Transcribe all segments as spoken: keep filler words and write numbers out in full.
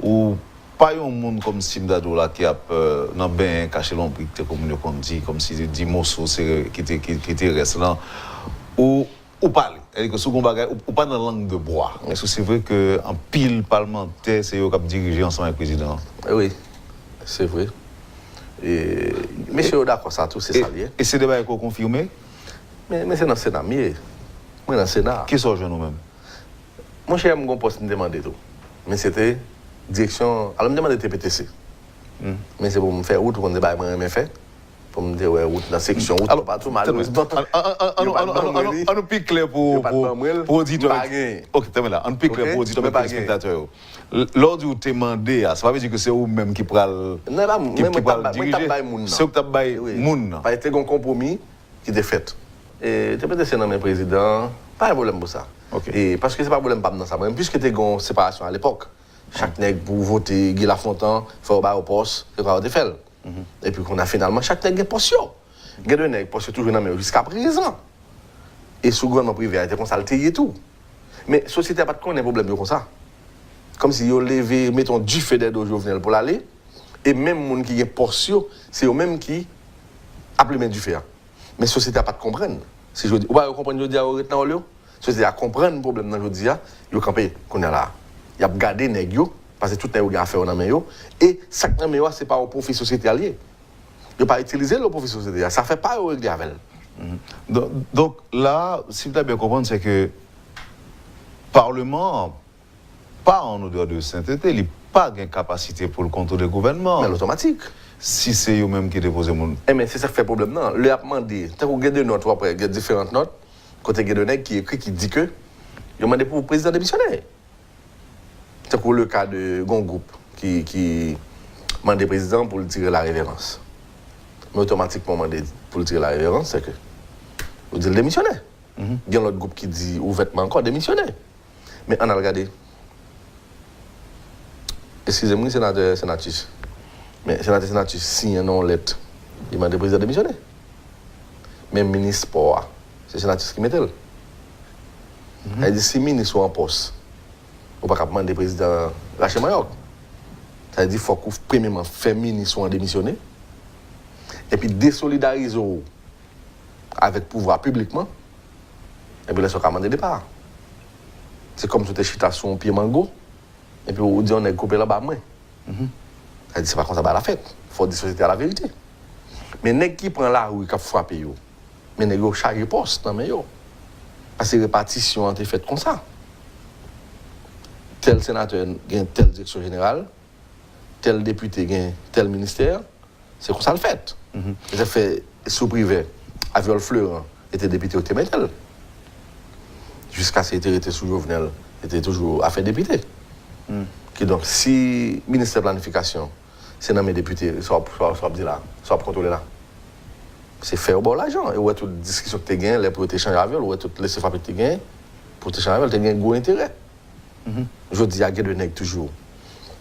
Ou pa yon moun kòmsi m ta di w la ki ap euh, nan benyen kache lonbrik, tankou moun yo konn di, kòmsi di moso se ki te, ki, ki te rès lan. Ou, ou pale. Sètadi ke si w gen yon bagay, ou, ou pa nan lang de bwa. Èske se vre ke anpil palmantè se yo k ap dirije ansanm avèk prezidan an? Wi, se vre. E, mesye yo dakò sa tou, se sa l ye. E se de bagay ke w konfime? Men, men se nan Sena m ye. Mwen nan Sena. Kisa w jwenn ou menm? Monchè, m gon pòs m te mande tou. Men se te direksyon, alò m te mande T P T C. Men se pou m fè wout, ou konn se bagay mwen renmen fè. Pou m te wè wout nan seksyon wout yo patou, malerezman. An nou pi klè pou oditè. Ok, tanmen la. An nou pi klè pou oditè, telespektatè yo. Lè w di w te mande a, sa pa vle di ke se ou menm ki pral ki pral dirije. Se ou k t ap bay moun nan. Paske te gen yon konpwomi ki te fèt. E, te mete se nan men prezidan an, pa gen pwoblèm pou sa. E, paske se pa pwoblèm pa m nan sa. Mwen, piske te gen yon separasyon alepòk, chak nèg pou vote Guy Lafontant, fò yo ba yo pòs, se konsa yo te fè l. Epi kounye a, finalman, chak nèg gen pòs yo. Gen de nèg, pòs yo toujou nan men yo jiskaprezan. E sou gouvènman prive a, e te konsa l te ye tou. Men, sosyete a pa t konnen pwoblèm yo konsa. Kòmsi yo leve, mete yon dife dèyè do Jovenel pou l ale, e menm moun ki gen pòs yo, se yo menm ki ap limen dife a. Men sosyete a pa t konprann. Si jodi, ou pa wè yo konprann jodi a, yo ret nan wòl yo? Sosyete a konprann pwoblèm nan jodi a, yo kanpe kounye a la. Y ap gade nèg yo, paske tout nèg yo gen afè yo nan men yo, e sa k nan men yo a, se pa o pwofi sosyete a l ye. Yo pa itilize l o pwofi sosyete a, se afè pa yo yo regle avè l. Donk, donk la, si m ta byen konprann, se ke Paleman an pa an odè de sentete, li pa gen kapasite pou l kontwole gouvènman an. Men l otomatik. Si se yo menm ki depoze moun. Enben, se sa k fè pwoblèm nan. Lè y ap mande, tankou gen de nòt, w ap wè, gen diferan nòt, kote gen de nèg ki ekri, ki di ke yo mande pou prezidan demisyone. Tankou le ka de gon gwoup ki, ki mande prezidan pou l tire la reverans. Men otomatikman w mande pou l tire la reverans, se ke ou di l demisyone. Gen lòt gwoup ki di ouvètman ankò demisyone. Men ann al gade. Eskize m wi, senatè Senatus. Men senatè Senatus siyen nan yon lèt, li mande prezidan demisyone. Men minis pò a, se Senatus ki mete l. Sa vle di, si minis ou an pòs, ou pa ka ap mande prezidan rache manyòk. Sa vle di, fòk ou premyeman fè minis ou an demisyone, epi desolidarize w avèk pouvwa piblikman, epi lè sa w ka mande depa. Se kòmsi w te chita sou yon pye mango, epi w di yon nèg koupe l anba mwen. Sa vle di, se pa konsa bagay la fèt. Fò w di sosyete a laverite. Men nèg ki pran lari k ap frape yo, men nèg yo chaje pòs nan men yo. Paske repatisyon an te fèt konsa. Tèl senatè gen tèl direksyon jeneral, tèl depite gen tèl ministè, se konsa l fèt. Se sa k fè sou Privè, Aviol Fleurant, li te depite, yo te mete l. Jiskaske li te rete sou Jovenel, li te toujou afè depite. Kidonk, si ministè planifikasyon, se nan men depite, sa w ap, sa w ap, sa w ap di la, sa w ap kontwole la. Se fè yo ba w lajan. E ou wè tout diskisyon ki te genyen lè pou yo te chanje avyòl, ou wè tout lese frape ki te genyen pou te chanje avyòl, te gen gwo enterè. Jodi a, gen de nèg toujou,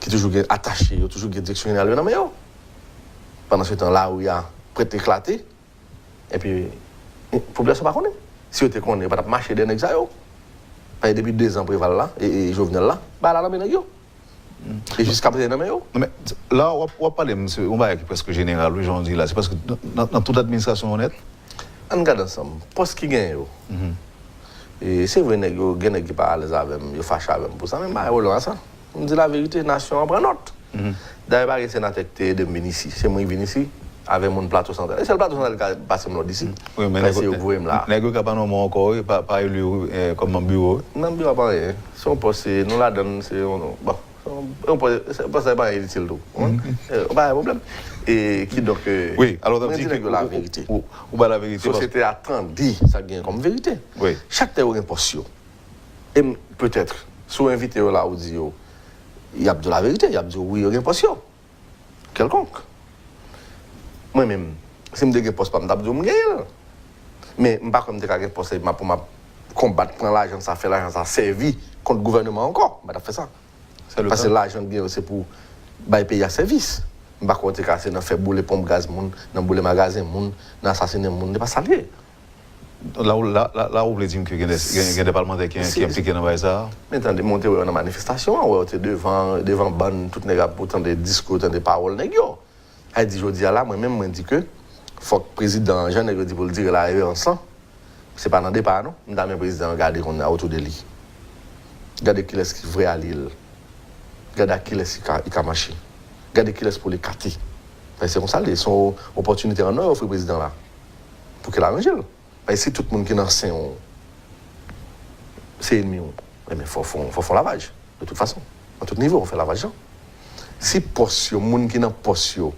ki toujou gen atache, yo toujou gen direksyon jeneral yo nan men yo. Pandan se tan, lari a prèt eklate. Epi, popilasyon pa konnen. Si yo te konnen, yo pa t ap mache dèyè nèg sa yo. Paske depi dezan Preval la, e, e Jovenel la, bagay la nan men nèg yo. E jiskaprezan nan men yo. Non, men, la, w ap, w ap pale m, se yon bagay ki prèske jeneral, wi, jan w di la. Se paske nan, nan, nan tout administrasyon yo nèt. Ann gade ansanm. Pòs ki genyen yo. E se vre, nèg yo, gen nèg ki pa alèz avè m, yo fache avè m pou sa, men m pa gen pwoblèm ak sa. M di laverite, nasyon an pran nòt. Dayè, pa gen senatè ki te ede m vin isi. Se mwen ki vin isi, avè moun Plato Santral. E sèl Plato Santral ki ka pase m lòd isi. Paske yo voye m la. Nèg yo ka pa nonmen w ankò, wi, pa, pa eli w, eh, kòm manm biwo, wi. Manm biwo a pa anyen. Se yon pòs, se, nou ladann, se yon, bon, se yon, se yon pòs, se, pòs la pa anyen itil tou. Ou konprann? Eh, pa gen pwoblèm. E kidonk, eh, wi, alò, mwen di nèg yo laverite. Ou, ou, ou ba laverite, sosyete a tande sa k genyen kòm verite. Wi. Chak nèg yo gen pòs yo. E m, petèt, si w envite yo la, ou di yo, y ap di w laverite, y ap di w wi, yo gen pòs yo. Kèlkonk. Mwen menm, si m te gen pòs pa m, m t ap di w m genyen l. Men m pa kwè m te ka gen pòs epi m ap, pou m ap konbat, pran lajan sa, fè lajan sa sèvi kont gouvèneman ankò. M pa t ap fè sa. Paske lajan k gen yo, se pou bay peyi a sèvis. M pa kwè w te ka se nan fè boule ponp gaz moun, nan boule magazen moun, nan asasinen moun. Se pa sa l ye. La, ou- la, la, la ou vle di m ke gen de, gen, gen de palmantè ki, ki enplike nan bagay sa a? Men tande, mwen te wè yo nan manifestasyon an, wè yo te devan, devan bann, tout nèg ap, ou tande diskou, tande pawòl nèg yo. Sa di jodi a la, mwen menm, mwen di ke fòk prezidan an, jan nèg yo di pou l dire la reverans lan, se pa nan depa a non. M ta men prezidan an gade kounye a otou de li. Gade kilès ki vrè alye l. Gade ak kilès li ka, li ka mache. Gade kilès pou l ekate. Paske se konsa l ye, se yon opòtinite an nò yo ofri prezidan la. Pou ke l aranje l. Paske si tout moun ki nan sen w se enmi w, ebyen fò, fò, fò fè yon lavaj. De tout fason, nan tout nivo, fè lavaj lan. Si pòs yo, moun ki nan pòs yo,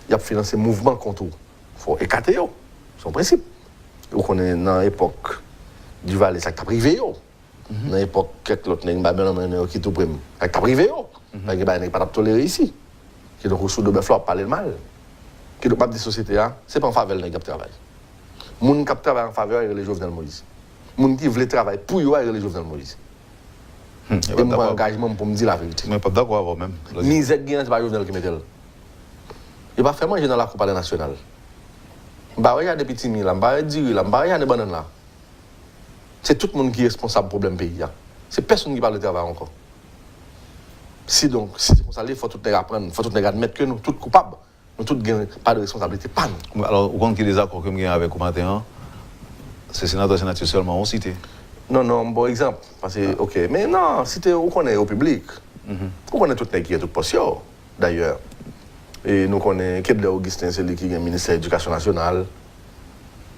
y ap finanse mouvman kont ou, fò w ekate yo. Se yon prensip. Ou konnen nan epòk Duvalier, sa k t ap rive yo. Nan epòk kèk lòt nèg, m pa bezwen nonmen yo ki tou pre m, sa k t ap rive yo. Paske gen bagay nèg pa t ap tolere isi. Kidonk, ou sou do bèf la, w ap pale l mal. Kidonk, m ap di sosyete a, se pa an favè l nèg y ap travay. Moun k ap travay an favè a, yo rele Jovenel Moïse. Moun ki vle travay pou yo a, yo rele Jovenel Moïse. Hmm, e m pran angajman m pou m di laverite. Mwen p ap dakò avè w menm. Mizè k gen an, se pa Jovenel ki mete l. Yo pa fè manje nan lakou Palè Nasyonal. M pa wè Jane pitimi la, m pa wè diri la, m pa wè Jane bannann la. Se tout moun ki responsab pwoblèm peyi a. Se pèsonn ki pa vle travay ankò. Sidonk, si se konsa l ye, fò tout nèg aprann, fò tout nèg admèt ke nou tout koupab. Nou tout gen pa de responsablite pa nou. Alò, ou konn ki dezakò ke m gen avèk ou maten an? Se senatè, senatris sèlman ou site. Non, non, m ba w egzanp. Paske, oke, men non, site, ou konnen yo piblik. Ou konnen tout nèg ki gen tout pòs yo, dayè. E nou konnen Kedlè Augustin, se li ki gen ministè edikasyon nasyonal.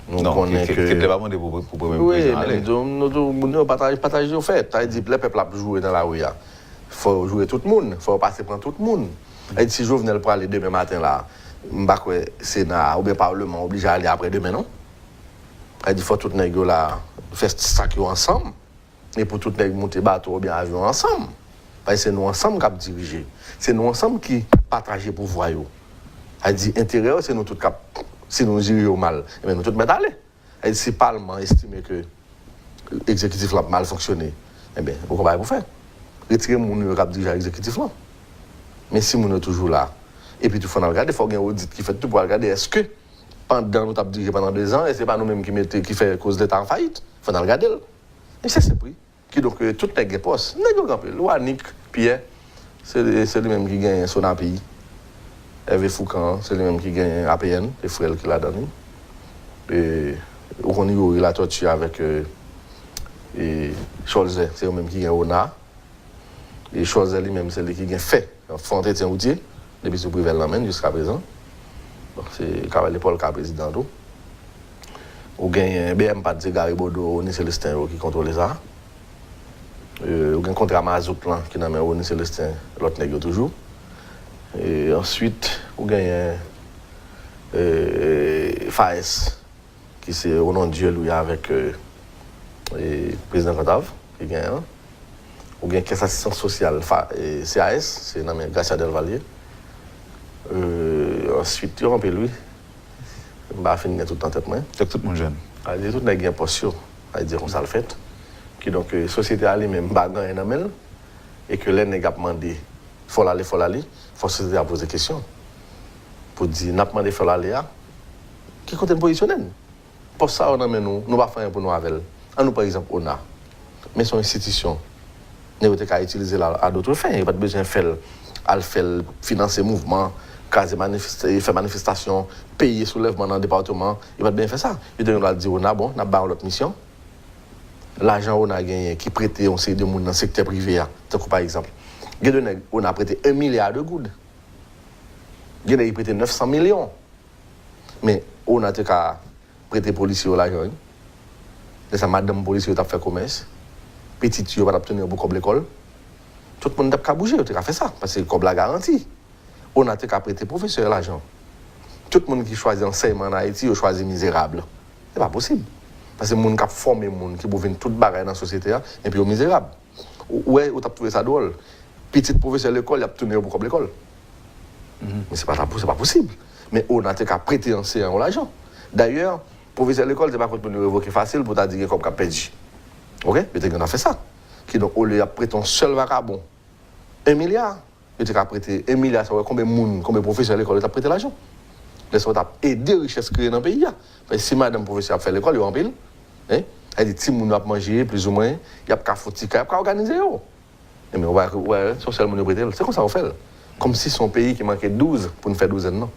Nou konnen ke Kedlè pa mande pou, pou premye prezidan ale. Wi, men nou tou, nou tou, moun yo pataj, pataj yo fèt. Sa vle di, lè pèp la ap joure nan lari a, fò yo joure tout moun, fò yo pase pran tout moun. Sa vle di, si Jovenel prale demen maten la, m pa kwè Sena a oubyen Palman an oblije ale aprè demen, non. Sa vle di, fò tout nèg yo la fè sak yo ansanm. E pou tout nèg moute bato oubyen avyon ansanm. Paske se nou ansanm k ap dirije. Se nou ansanm ki pataje pouvwa yo. Sa vle di, enterè yo, se nou tout k ap, si nou jere yo mal, ebyen, nou tout mèt ale. Sa vle di, si palman an estime ke egzekitif lan ap mal fonksyone, ebyen, ou gen bagay pou fè. Retire moun yo k ap dirije egzekitif lan. Men si moun yo toujou la, epi tou fò n al gade, fò gen odit ki fèt tou pou al gade èske pandan nou t ap dirije pandan dezan, e se pa nou menm ki mete, ki fè koz Leta an fayit. Fò n al gade l. E se senp wi. Kidonk, eh, tout nèg gen pòs. Nèg yo gen anpil. Ou Anik Pyè, se, se li menm ki genyen Sonapi. Ève Foukan, se li menm ki genyen A P N, se frè l ki ladan li. E, ou konn Youri Latortue avèk, eh, e Cholzè, se yo menm ki gen Ona. E Cholzè li menm, se li ki gen fè, fè antretyen woutye, depi sou Privè l nan men l jiskaprezan. Donk, se Cavalier Paul ka prezidan tou. Ou genyen B M P A T, se Gary Bodeau, Rony Célestin yo ki kontwole sa. E, ou gen kontra mazout lan ki nan men Rony Célestin, lòt nèg yo toujou. E answit, ou genyen, e, FAES, ki se Ronan Dieulouis avèk, e, e, prezidan Cantave, ki genyen an. Ou gen kès asistans sosyal, fa, e, C A S, se nan men Gracia Delvallier. E, answit, yo anpil, wi. M pa fin gen tout nan tèt mwen. Fèk tout moun jwenn. Sa vle di tout nèg gen pòs yo. Sa vle di konsa l fèt. Kidonk, e, sosyete a li menm pa gen anyen nan men l. E ke lè nèg ap mande, fò l ale, fò l ale, fò sosyete a poze kesyon. Pou di, n ap mande fò l ale a, ki kote n pozisyone n? Pòs sa yo nan men nou, nou pa fè anyen pou nou avè l. Ann nou pran egzanp Ona. Men se yon enstitisyon. Nèg yo te ka itilize l a, a dòt fen. Yo pa t bezwen fè l, al fè l finanse mouvman, kraze manifeste, fè manifestasyon, peye soulèvman nan depatman. Yo pa t bezwen fè sa. Yo te gen dwa di Ona, bon, n ap ba w lòt misyon. Lajan Ona genyen ki prete yon seri de moun nan sektè prive a, tankou pa egzanp, gen de nèg Ona prete un milliard de goud. Gen nèg ki prete nèf san milyon. Men Ona te ka prete polisye yo lajan, wi. Lè sa, madanm polisye yo t ap fè komès. Pitit yo pa t ap tounen yo pou kòb lekòl. Tout moun t ap ka bouje, yo te ka fè sa, paske kòb la garanti. Ona te ka prete pwofesè lajan. Tout moun ki chwazi ansèyman ann Ayiti, yo chwazi mizerab. Se pa posib. Paske moun k ap fòme moun ki pou vin tout bagay nan sosyete a, epi yo mizerab. Ou, ou wè, ou t ap twouve sa dwòl. Pitit pwofesè lekòl, y ap tounen yo pou kòb lekòl. Men se pa ta pou, se pa posib. Men Ona te ka prete anseyan yo lajan. Dayè, pwofesè lekòl se pa kot moun yo revoke fasil pou ta di gen kòb k ap pèdi. Oke? Yo te gen dwa fè sa. Kidonk, olye y ap prete yon sèl vakabon un milya, yo te ka prete un milya, sa wè konbyen moun, konbyen pwofesè lekòl yo t ap prete lajan. Lè sa yo t ap ede richès kreye nan peyi a. Paske si madanm pwofesè ap fè lekòl, yo anpil, Hein? Sa vle di, timoun yo ap manje, plizoumwen, y ap ka fon ti kay, y ap ka òganize yo. Ebyen, ou wè, ou wè, se yon sèl moun yo prete l. Se konsa yo fè l. Kòmsi se yon peyi ki manke douz pou n fè douzèn, non.